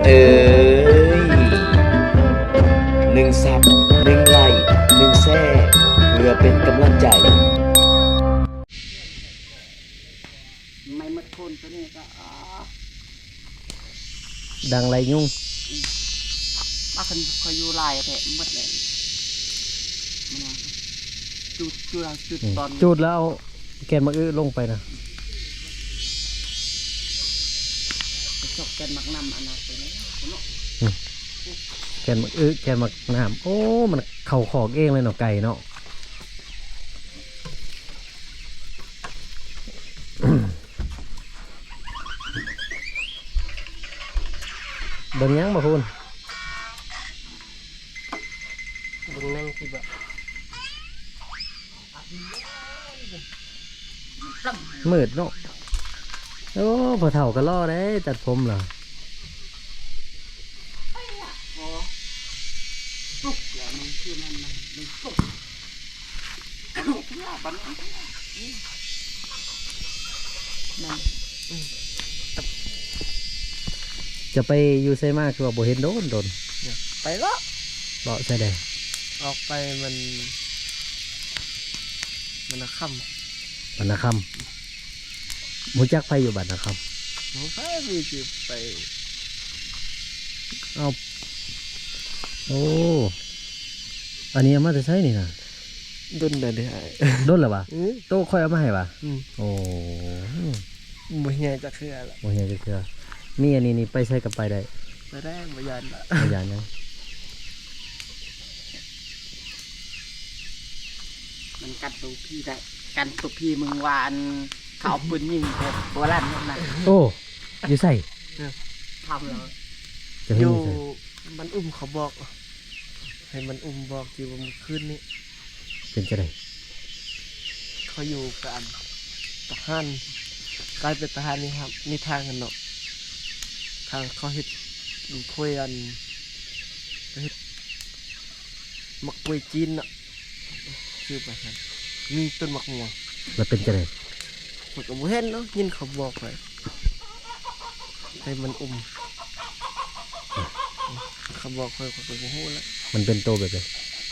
ເອີຍ ໜຶ່ງຊັບ ໜຶ່ງໄລ້ ໜຶ່ງແຊ ເພື່ອເປັນກຳລັງໃຈ. ໄມ້ໝົດໂຄນຕົວນີ້ກໍ ອາ ດັງໄລ່ຍຸງ. ອືມ ວ່າຄັນຂ້ອຍຢູ່ຫຼາຍແທ້ໝົດແລ້ວ ມັນວ່າຈູດ ຈູດ ຈູດ ອືມ ຕອນ ຈູດແລ້ວເອົາແກ່ນໝາກອຶລົງໄປນະ ໄປຊອກແກ່ນໝາກນ້ຳອັນນັ້ນໄປເນາະ ອືມ ແກ່ນໝາກອຶ ແກ່ນໝາກນ້ຳ. ໂອ້ ມັນເຂົ້າຄອກເອງເລີຍເນາະ ໄກ່ເນາະ. ເບິ່ງຫຍັງບໍ່ຄູນ? ເບິ່ງໜັງຊິບະ. ມືດເນາະ. ໂອ້ ພໍ່ເຖົ້າກໍຫຼໍ່ເດ້ ຕັດຜົມລະ. ຈະໄປຢູ່ໃສມາ ຄືວ່າບໍ່ເຫັນໂດນໆ? ໄປເລາະ. ເລາະໃສແດ່? ອອກໄປມັນ ບັນນາຄຳ. ບັນນາຄຳ. ຮູ້ຈັກໃຜຢູ່ບັນນາຄຳ? ບໍ່ໄປ ມີແຕ່ໄປ. ເອົ້າ ໂອ້ ອັນນີ້ເອົາມາແຕ່ໃສນີ້ນະ? ດົນແລ້ວເດ້ອ້າຍ. ດົນແລ້ວຫວາ? ອື ໂຕຂ້ອຍເອົາມາໃຫ້ຫວາ? ອື ໂອ້ ບໍ່ເຫື່ອຍຈັກເທື່ອລະ. ບໍ່ເຫື່ອຍຈັກເທື່ອ. ມີອັນນີ້ນີ້ ໄປໃສກໍໄປໄດ້. ໄປໄດ້ ບໍ່ຢ້ານລະ. ບໍ່ຢ້ານຫຍັງ. ມັນກັນໂຕພີ້ໄດ້ ກັນໂຕພີ້. ມຶງວ່າອັນເຂົາເອົາປືນຍິງໂບລານນັ້ນນະ. ໂອ້ ຢູ່ໃສ? ຖາມລາວ. ຈະຢູ່ໃສ? ມັນອຸ້ມເຂົາບອກ ໃຫ້ມັນອຸ້ມບອກ ທີ່ວ່າມື້ຄືນນີ້. ເປັນຈັ່ງໃດ? ເຂົາຢູ່ກັບອັນທະຫານ ກາຍເປັນທະຫານນີ້ ມີທາງຫັ້ນເນາະ ທາງເຂົາເຮັດ ເຂົາເຮັດໝາກກ້ວຍຈີນເນາະ. ຊື່ໄປຫັ້ນ ມີຕົ້ນໝາກມ່ວງ. ແລ້ວເປັນຈັ່ງໃດ? ຂ້ອຍກໍບໍ່ເຫັນເນາະ ຍິນເຂົາບອກຂ້ອຍ ແຕ່ມັນອຸ້ມ ເຂົາບອກຂ້ອຍ ຂ້ອຍກໍບໍ່ຮູ້ລະ. ມັນເປັນໂຕແບບໃດ?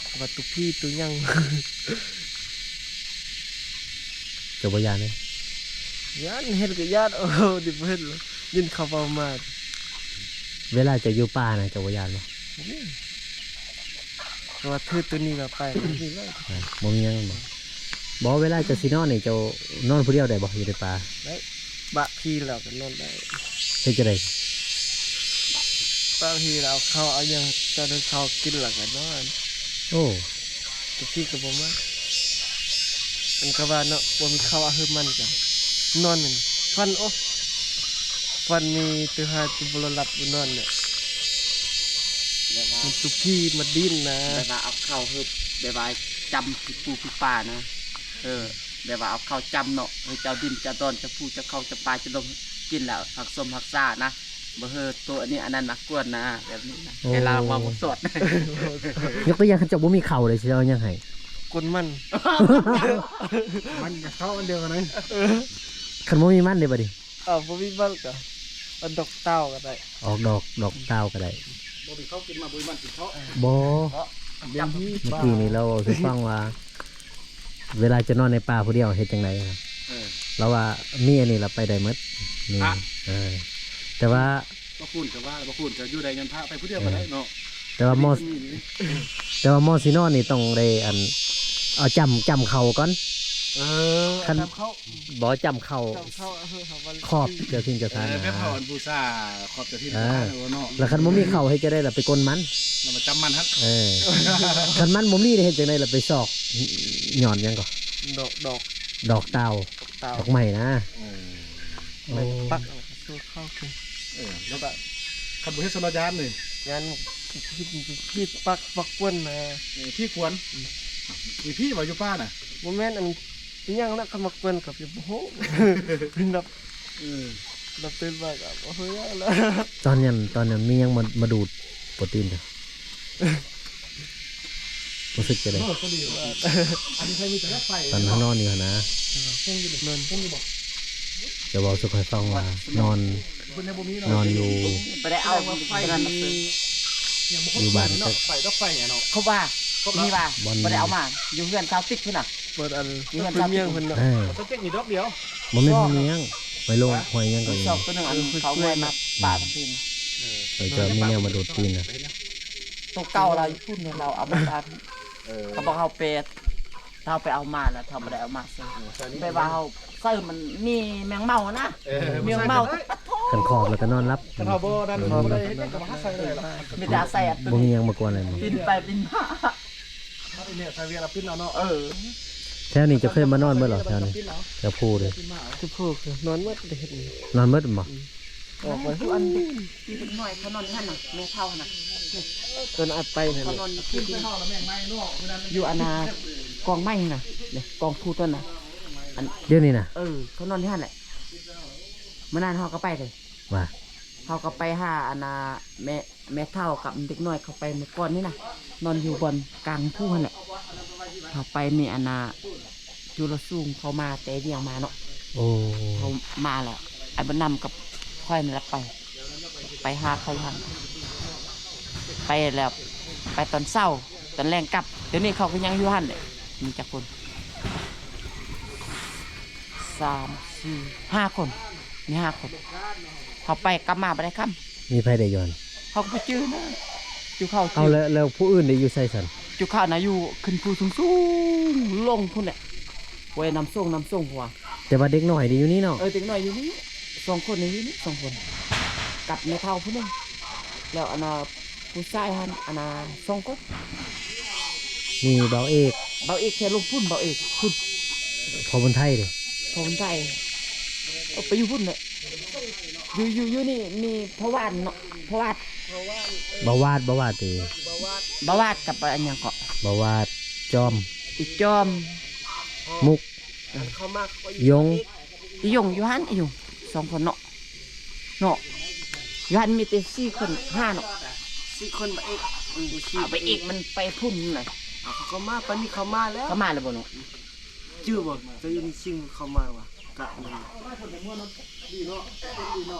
ເຂົາວ່າໂຕຜີໂຕຫຍັງ. ເຈົ້າບໍ່ຢ້ານເດ? ຢ້ານ ເຫັນກໍຢ້ານ. ໂອ້ ນີ້ບໍ່ເຫັນລະ ຍິນເຂົາເວົ້າມາ. ເວລາເຈົ້າຢູ່ປ່ານະ ເຈົ້າບໍ່ຢ້ານບໍ່? ບໍ່ມີ. ແຕ່ວ່າຖືໂຕນີ້ລະໄປ ບໍ່ມີເລີຍ. ອ່າ ບໍ່ມີຫຍັງແມ່ນບໍ່? ບໍ່ ເວລາເຈົ້າຊິນອນນີ້ ເຈົ້ານອນຜູ້ດຽວໄດ້ບໍ່ ຢູ່ໃນປ່າ? ໄດ້. ບາງທີລາວກໍນອນໄດ້. ເຮັດຈັ່ງໃດ? ບາງທີລາວເອົາເຂົ້າເອົາຫຍັງ ເຈົ້າໜຶ່ງເຂົ້າກິນລາວກໍນອນ. ໂອ້ ແຕ່ທີ່ກໍບໍ່ມາ ມັນກໍວ່າເນາະ ບໍ່ມີເຂົ້າອາຫານມັນກໍນອນ. ມັນຝັນ ໂອ້ ຝັນມີແຕ່ຫາຈະບໍ່ຫຼັບບໍ່ນອນເນາະ. ແບບວ່າ ມັນຕຸຜີມາດິນນະ ແບບວ່າເອົາເຂົ້າໃຫ້ ແບບວ່າຈຳປູປູປານະ. ເອີ ແບບວ່າເອົາເຂົ້າຈຳເນາະ ໃຫ້ເຈົ້າດິນເຈົ້າດອນ ເຈົ້າພູເຈົ້າເຂົ້າເຈົ້າປາເຈົ້າລົມກິນແລ້ວຮັກສົມຮັກສານະ. ບໍ່ເຮີໂຕອັນນີ້ອັນນັ້ນມາກວນນະ ແບບນີ້ນະ. ໂອ້ ແຕ່ລາວເວົ້າບໍ່ສອດ. ຍົກຕົວຢ່າງ ຄັນເຈົ້າບໍ່ມີເຂົ້າເດ ຊິເອົາຫຍັງໃຫ້? ກົນມັນ. ມັນກັບເຂົ້າອັນດຽວກັນນະ. ຄັນບໍ່ມີມັນເດບັດນີ້? ເອົາ ບໍ່ມີມັນກໍເອົາດອກຕາວກໍໄດ້. ອອກດອກ ດອກຕາວກໍໄດ້. ບໍ່ມີເຂົ້າກິນມາ ບໍ່ມີມັນກິນເຂົ້າ. ບໍ່ ເມື່ອກີ້ນີ້ລາວເວົ້າສູ່ຟັງວ່າ ເວລາຈະນອນໃນປ່າຜູ້ດຽວເຮັດຈັ່ງໃດ? ເອີ ລາວວ່າມີອັນນີ້ລະໄປໄດ້ໝົດ. ມີ ເອີ ແຕ່ວ່າ ບໍ່ຄູນກໍວ່າ ບໍ່ຄູນກໍຢູ່ໄດ້ຍ້ອນພະ ໄປຜູ້ດຽວກໍໄດ້ເນາະ. ແຕ່ວ່າໝໍ ແຕ່ວ່າໝໍຊິນອນນີ້ຕ້ອງໄດ້ອັນ ເອົາຈ້ຳ ຈ້ຳເຂົ້າກ່ອນ. ເອີ ຄັນ ຈ້ຳເຂົ້າ ບໍ່ຈ້ຳເຂົ້າ ຈ້ຳເຂົ້າ ເອີ ຂອບເຈົ້າຖິ່ນເຈົ້າທານ. ເອີ ແບບເຮົາອັນບູຊາຂອບເຈົ້າຖິ່ນເຈົ້າທານເນາະ. ແລ້ວຄັນບໍ່ມີເຂົ້າເຮັດຈັ່ງໃດລະໄປກົນມັນ? ແລ້ວມາຈ້ຳມັນຫັ້ນ. ເອີ ຄັນມັນບໍ່ມີເຮັດຈັ່ງໃດລະໄປຊອກ ຍ້ອນຫຍັງກໍ? ດອກ ດອກ ດອກຕາວ ດອກຕາວ ດອກໄມ້ນະ. ເອີ ໄມ້ປັກເອົາສູ່ເຂົ້າກິນ. ເອີ ແລ້ວກໍຄັນບໍ່ເຮັດຊະລະຍານນີ້ ຍານ ຜີປັກ ປັກກວນນະ. ເອີ ຜີກວນ. ອືມ ມີຜີບໍ່ຢູ່ປ່ານະ? ບໍ່ແມ່ນ ອັນ ອີຫຍັງລະ ຄຳວ່າກວນກໍບໍ່ຮູ້. ເປັນແບບ ເອີ ແລ້ວຕື່ນມາກໍບໍ່ຮູ້ຫຍັງລະ. ຕອນນັ້ນ ຕອນນັ້ນມີຫຍັງມາ ມາດູດໂປຣຕີນເຈົ້າ? ຮູ້ສຶກຈັ່ງໃດ? ຕອນເຮົານອນຢູ່ຫັ້ນນະ. ເອີ ຫົງຢູ່ ຫົງຢູ່ບໍ່? ຈະເວົ້າສູ່ຂ້ອຍຟັງວ່ານອນ ເພິ່ນຍັງບໍ່ມີເນາະ ນອນຢູ່ ບໍ່ໄດ້ເອົາ ບໍ່ໄດ້ເອົາ ຢູ່ບ້ານ ເນາະ ໄຟກໍໄຟເນາະ ເຂົາວ່າ ເຂົາວ່າ ນີ້ວ່າ ບໍ່ໄດ້ເອົາມາ ຢູ່ເຮືອນຊາວຕິກພຸ້ນນະ ເປີດອັນ ຢູ່ເຮືອນຊາວຕິກ ເອີ ຊາວຕິກມີດອກດຽວ ບໍ່ແມ່ນຫ້ວຍມຽງ ໄປລົງຫ້ວຍຫຍັງກໍມີ ຊອກໂຕໜຶ່ງ ອັນເຂົາຫ້ວຍມາປາບາງທີ ເອີ ເຈົ້າມີແນວມາດູດຕີນນະ ໂຕເກົ່າລາວຢູ່ພຸ້ນ ລາວເອົາມາປາບ ເອີ ເຂົາບອກເຮົາໄປ ເຮົາໄປເອົາມານະ ເຮົາບໍ່ໄດ້ເອົາມາໃສ່ ເອີ ແບບວ່າເຮົາໃສ່ມັນມີແມງເມົານະ ເອີ ມີແມງເມົາ ຄັນຂອບແລ້ວກໍນອນຫຼັບ ຄັນເຮົາບໍ່ນັ້ນ ເອີ ເຮົາບໍ່ໄດ້ເຮັດຫຍັງກໍບໍ່ຫາໃສ່ເລີຍ ມີແຕ່ໃສ່ອັນ ບໍ່ມີຫຍັງມາກວນເລີຍ ປິ່ນໄປປິ່ນມາ ເຮົາໄດ້ແນວໃສ່ເວລາປິ່ນເອົາເນາະ ເອີ ແຖວນີ້ເຈົ້າເຄີຍມານອນເບິດເນາະ ແຖວນີ້ ແຖວພູເດ້ ແຖວພູນອນເບິດ ໄດ້ເຮັດນີ້ ນອນເບິດບໍ່? ອືມ ອອກໄປ ຢູ່ອັນເດັກ ເດັກນ້ອຍເຂົານອນຫັ້ນນະ ແມ່ເຖົ້າຫັ້ນນະ ເພິ່ນອັດໄປນັ້ນ ເຂົານອນຢູ່ພຸ້ນ ຢູ່ອັນນ່າ ກອງໄມ້ຫັ້ນນະ ກອງພູດຫັ້ນນະ ອັນ ດຽວນີ້ນະ ເອີ ເຂົານອນຢູ່ຫັ້ນແຫຼະ ມື້ນັ້ນເຮົາກໍໄປເດ້ ວ່າ ເຮົາກໍໄປຫາອັນນ່າ ແມ່ ແມ່ເຖົ້າກັບເດັກນ້ອຍເຂົາໄປມື້ກ່ອນນີ້ນະ ນອນຢູ່ບ່ອນກາງພູຫັ້ນແຫຼະ ເຮົາໄປມີອັນນ່າ ຈຸລະສູງເຂົາມາແຕ່ວຽງມາເນາະ ໂອ້ ເຂົາມາແລ້ວ ອ້າຍບຸນນຳກັບຂ້ອຍນີ້ລະໄປ ໄປຫາເຂົາຢູ່ຫັ້ນ ໄປແລ້ວ ໄປຕອນເຊົ້າ ຕອນແລງກັບ ດຽວນີ້ເຂົາກໍຍັງຢູ່ຫັ້ນແຫຼະ ມີຈັກຄົນ ສາມ ສີ່ ຫ້າຄົນ ມີຫ້າຄົນ ເຮົາໄປກັບມາບໍ່ໄດ້ຄ່ຳ ມີໃຜແດ່ຢູ່ຫັ້ນ? ເຮົາກໍບໍ່ຈື່ນະ ຈຸເຂົາ ເອົາ ແລ້ວ ແລ້ວຜູ້ອື່ນໄດ້ຢູ່ໃສຊັ້ນ? ຈຸເຂົານະຢູ່ຂຶ້ນພູສູງໆ ລົງພຸ້ນແຫຼະ ຫ້ວຍນ້ຳສົງ ນ້ຳສົງຫົວ ແຕ່ວ່າເດັກນ້ອຍນີ້ຢູ່ນີ້ເນາະ? ເອີ ເດັກນ້ອຍຢູ່ນີ້ ສອງຄົນນີ້ຢູ່ນີ້ ສອງຄົນ ກັບແມ່ເຖົ້າຜູ້ໜຶ່ງ ແລ້ວອັນນ່າ ຜູ້ຊາຍຫັ້ນ ອັນນ່າ ສອງຄົນ ມີບ່າວເອກ ບ່າວເອກແທ້ລົງພຸ້ນ ບ່າວເອກພຸ້ນ ພໍ່ບຸນໄທເດ້ ພໍ່ບຸນໄທ ເອີ ໄປຢູ່ພຸ້ນແຫຼະ ຢູ່ ຢູ່ ຢູ່ນີ້ມີພໍ່ຫວານເນາະ ພໍ່ຫວາດ ບ່າວຫວາດ ບ່າວຫວາດຕິ ບ່າວຫວາດກັບອັນຫຍັງເກາະ ບ່າວຫວາດ ຈອມ ອີ່ຈອມ ມຸກ ເອີ ເຂົາມາ ເຂົາກໍຢູ່ ຢົງ ອີ່ຢົງຢູ່ຫັ້ນ ອີ່ຢົງ ສອງຄົນເນາະ ເນາະ ຢູ່ຫັ້ນມີແຕ່ສີ່ຄົນ ຫ້າເນາະ ສີ່ຄົນ ບ່າວເອກ ອືມ ບ່າວເອກມັນໄປພຸ້ນນະ ເຂົາມາ ປານນີ້ເຂົາມາແລ້ວ ເຂົາມາແລ້ວບໍ່ເນາະ? ຈື່ບໍ່? ເຈົ້າຢູ່ໃນຊິງເຂົາມາວ່າ ກະນັ້ນ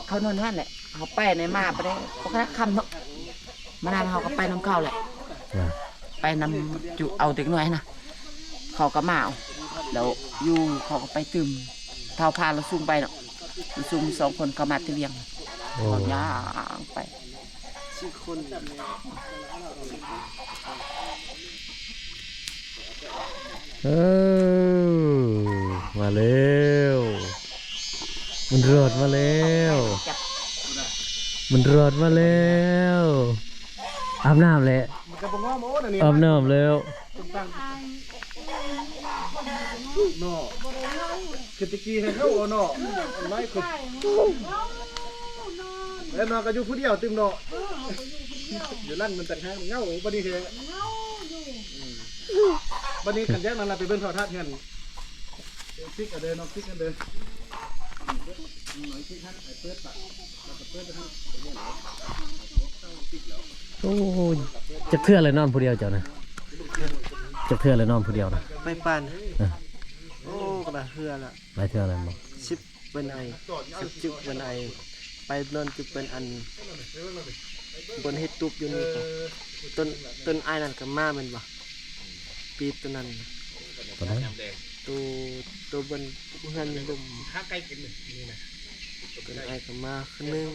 ເຂົານອນຫັ້ນແຫຼະ ເຮົາໄປໃນມາບໍ່ໄດ້ ບໍ່ກະຄ່ຳເນາະ ມານັ້ນເຮົາກໍໄປນຳເຂົາແຫຼະ ອ່າ ໄປນຳຈຸເອົາເດັກນ້ອຍນະ ເຂົາກໍມາເອົາ ແລ້ວຢູ່ເຂົາກໍໄປຕື່ມ ເຖົ້າພາລາວສູງໄປເນາະ ລາວສູງສອງຄົນເຂົາມາແຕ່ວຽງ ໂອ້ ເຂົາຍ່າງໄປ ສີ່ຄົນ ເອີ ມາແລ້ວ ບຸນຮອດມາແລ້ວ ບຸນຮອດມາແລ້ວ ອາບນ້ຳແຫຼະ ມັນກໍບໍ່ງອມ ໂອ້ ອັນນີ້ ອາບນ້ຳແລ້ວ ເນາະ ຄືແຕ່ກີ້ໃຫ້ເຮົາເນາະ ອັນໄວ້ຄື ແລ້ວນອນກໍຢູ່ຜູ້ດຽວຕື່ມເນາະ ຢູ່ນັ້ນມັນຕ່າງຫາກເຫງົາ ບັດນີ້ແທ້ ອືມ ບັດນີ້ຄັນຢ່າງນັ້ນລະ ໄປເບິ່ງໂທລະທັດເຮືອນ ຕິກເດີ ນ້ອງຕິກເດີ ນ້ອງຕິກ ໄປເປີດປາກ ແລ້ວກໍເປີດປາກ ໂອ້ຍ ຈັກເທື່ອແລ້ວນອນຜູ້ດຽວເຈົ້ານະ? ຈັກເທື່ອແລ້ວນອນຜູ້ດຽວນະ? ໄປປ່ານະ ເອີ ໂອ້ ກໍຫຼາຍເທື່ອລະ ຫຼາຍເທື່ອແລ້ວບໍ່? ສິບ ເປັນໄອ ສິບ ຈຸເປັນໄອ ໄປນອນຈຸເປັນອັນ ບ່ອນເຮັດຕູບຢູ່ນີ້ກໍ ຕົ້ນ ຕົ້ນອ້າຍນັ້ນກໍມາແມ່ນບໍ່? ປີບໂຕນັ້ນ ໂຕໃດ? ໂຕ ໂຕເບິ່ງເຮືອນຢູ່ລຸ່ມ ຫາໄກ່ກິນນີ້ນະ ເປັນໄອກໍມາຄືໜຶ່ງ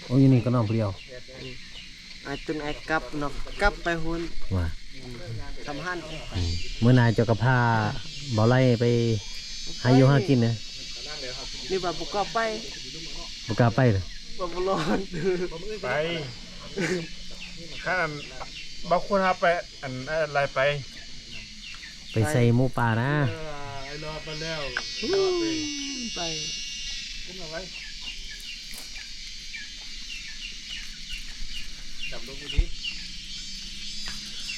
ໂອ້ ຢູ່ນີ້ກໍນອນຜູ້ດຽວ ອືມ ອ້າຍຕຸນອ້າຍກັບເນາະ ກັບໄປພຸ້ນ ວ່າ ອືມ ທຳຫັ້ນ ອືມ ມື້ໜ້າເຈົ້າກໍພາບ່າວໄຫຼໄປຫາຢູ່ຫາກິນເດີ ນີ້ວ່າບໍ່ກ້າໄປ ບໍ່ກ້າໄປເດີ ວ່າບໍ່ລອດ ໄປ ຄັນອັນ ບາງຄົນຫາໄປ ອັນ ອັນໄຫຼໄປ ໄປໃສ່ໝູປ່ານະ ເອີ ໄອ້ລອດມາແລ້ວ ອືມ ໄປ ກຸ້ມເອົາໄວ້ ດຳລົງອີ່ຫຼີ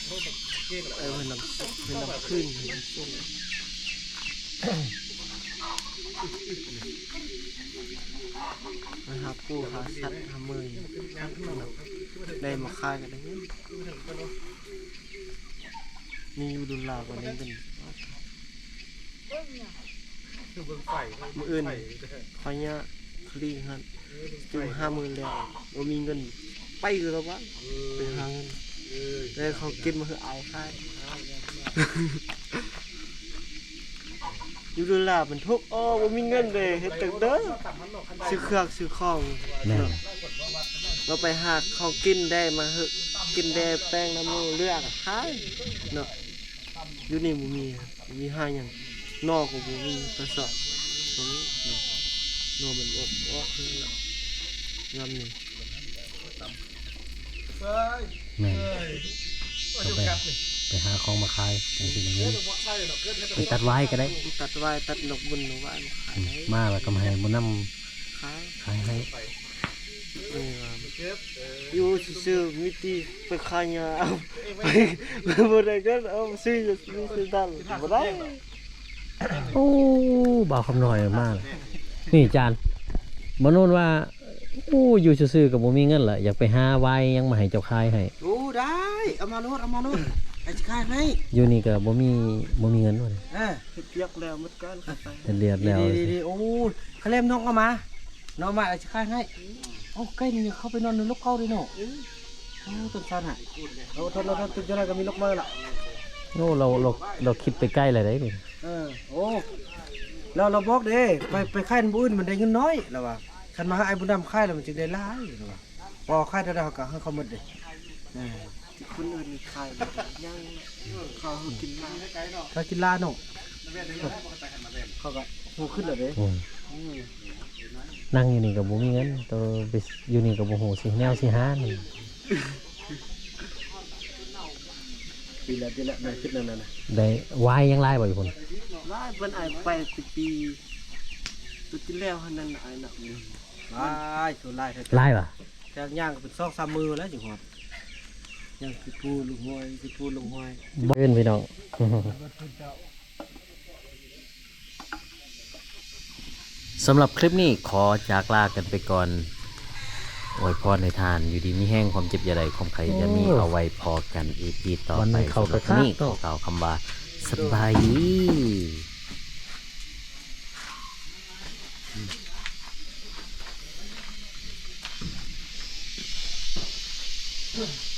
ໂອ້ ບັກເກງລະ ເອີ ເພິ່ນນຳ ເພິ່ນນຳຄືນ ມາຫາປູຫາສັດຫາເມີຍ ໄດ້ມາຂາຍກໍໄດ້ເງິນ ມີຢູ່ດົນລາວກໍໄດ້ເງິນ. ມື້ອື່ນຂ້ອຍຍາຄລີຫັ້ນ ຈຸມຫ້າໝື່ນແລ້ວ ບໍ່ມີເງິນ ໄປຄືລະວ່າ ໄປຫາເງິນ ແລ້ວເຂົາເກັບມາໃຫ້ອ້າຍຂາຍ. ຢູ່ດົນລາມັນທຸກ ໂອ້ ບໍ່ມີເງິນເດ້ ເຮັດຈັ່ງໃດ ຊື້ເຄື່ອງຊື້ຂອງ ແມ່ນ ເນາະ ເຮົາໄປຫາຂອງກິນໄດ້ມາເຮັດກິນແດ່ ແປ້ງນ້ຳໝູເລືອກຂາຍເນາະ. ຢູ່ນີ້ບໍ່ມີ ບໍ່ມີຫາຫຍັງ ໜໍ່ກໍບໍ່ມີ ປາຊອກບໍ່ມີເນາະ ໜໍ່ມັນອອກ ອອກຄືນເນາະ ຍາມນີ້. ແມ່ນ ເຮົາໄປ ໄປຫາຂອງມາຂາຍຈັ່ງຊີ້ໄດ້ເງິນ ໄປຕັດຫວາຍກໍໄດ້ ຕັດຫວາຍ ຕັດດອກບຸນດອກຫວາຍມາຂາຍ ອືມ ໄດ້ ມາແລ້ວກໍມາໃຫ້ບຸນນຳ ຂາຍ ຂາຍໃຫ້ ເອີ ຢູ່ຊື່ໆ ມີແຕ່ໄປຂາຍຫຍ້າ ເອົາ ບໍ່ໄດ້ເງິນ ເອົາຊື້ຢູ່ ຊື້ນັ້ນ ບໍ່ໄດ້. ໂອ້ ບ່າວຄຳນ້ອຍມາແລ້ວ ນີ້ຈານ ບ່າວໂນນວ່າ ໂອ້ ຢູ່ຊື່ໆ ກໍບໍ່ມີເງິນລະ ຢາກໄປຫາຫວາຍຫຍັງມາໃຫ້ເຈົ້າຂາຍໃຫ້. ໂອ້ ໄດ້ ເອົາມາໂລດ ເອົາມາໂລດ ອ້າຍຊິຂາຍໃຫ້. ຢູ່ນີ້ກໍບໍ່ມີ ບໍ່ມີເງິນວ່າ ເອີ ເຮັດວຽກແລ້ວໝົດກ່ອນ ເຮັດວຽກແລ້ວ ດີໆ ໂອ້ຍ ຄະແລມນ້ອງເອົາມາ ນ້ອງເອົາມາ ອ້າຍຊິຂາຍໃຫ້. ໂອ້ ໄກ່ນີ້ເຂົ້າໄປນອນໃນລົກເກົ່າເດ້ເນາະ. ໂອ້ ຕົ້ນຊານຫະ ໂອ້ ໂທດໆ ເຈົ້ານາຍກໍມີລົກໃໝ່ລະ. ໂອ້ ລາວ ລາວ ລາວຄິດໄປໄກແລ້ວເດ້ນີ້. ເອີ ໂອ້ ລາວ ລາວບອກເດ້ ໄປ ໄປຂາຍມື້ອື່ນມັນໄດ້ເງິນນ້ອຍ ລາວວ່າ ຄັນມາໃຫ້ອ້າຍບຸນນຳຂາຍແລ້ວມັນຈຶ່ງໄດ້ຫຼາຍ ລາວວ່າ ພໍຂາຍເທົ່າໃດເຮົາກໍໃຫ້ເຂົາໝົດເດ້. ເອີ ຄົນອື່ນຂາຍຍັງ ເຂົາກິນລາ ເຂົາກິນລາເນາະ ເຂົາກໍຮູ້ຂຶ້ນແລ້ວເດ້. ອືມ ອືມ ນັ່ງຢູ່ນີ້ກໍບໍ່ມີເງິນ ໂຕໄປຢູ່ນີ້ກໍບໍ່ຮູ້ຊິແນວຊິຫາ. ປີແລ້ວ ປີແລ້ວ ແມ່ຄິດແນວນັ້ນນະ. ໄດ້ຫວາຍຍັງຫຼາຍບໍ່ຢູ່ພຸ້ນ? ຫຼາຍ ເພິ່ນອາຍໄປແຕ່ປີ ປີທີ່ແລ້ວຫັ້ນນັ້ນ ອາຍນະ. ຫຼາຍ ໂຕຫຼາຍແທ້ໆ ຫຼາຍຫວາ? ແຕ່ຍ່າງກໍເປັນສອງສາມມື້ແລ້ວຈຶ່ງຮອດ ຍ່າງຄືພູລົງຫ້ວຍ ຄືພູລົງຫ້ວຍ. ເບິ່ງພີ່ນ້ອງ. ສຳລັບຄລິບນີ້ຂໍຈາກລາກັນໄປກ່ອນ. ອວຍພອນໃຫ້ທ່ານຢູ່ດີມີແຮງ, ຄວາມເຈັບຢ່າໄດ້, ຄວາມໄຂ້ຢ່າມີ. ໂອ້ ເອົາໄວ້ພໍ້ກັນອີພີຕໍ່ໄປ. ສຳລັບມື້ນີ້ ໂອ້ ຂໍກ່າວຄຳວ່າ ສະບາຍດີ. ອືມ.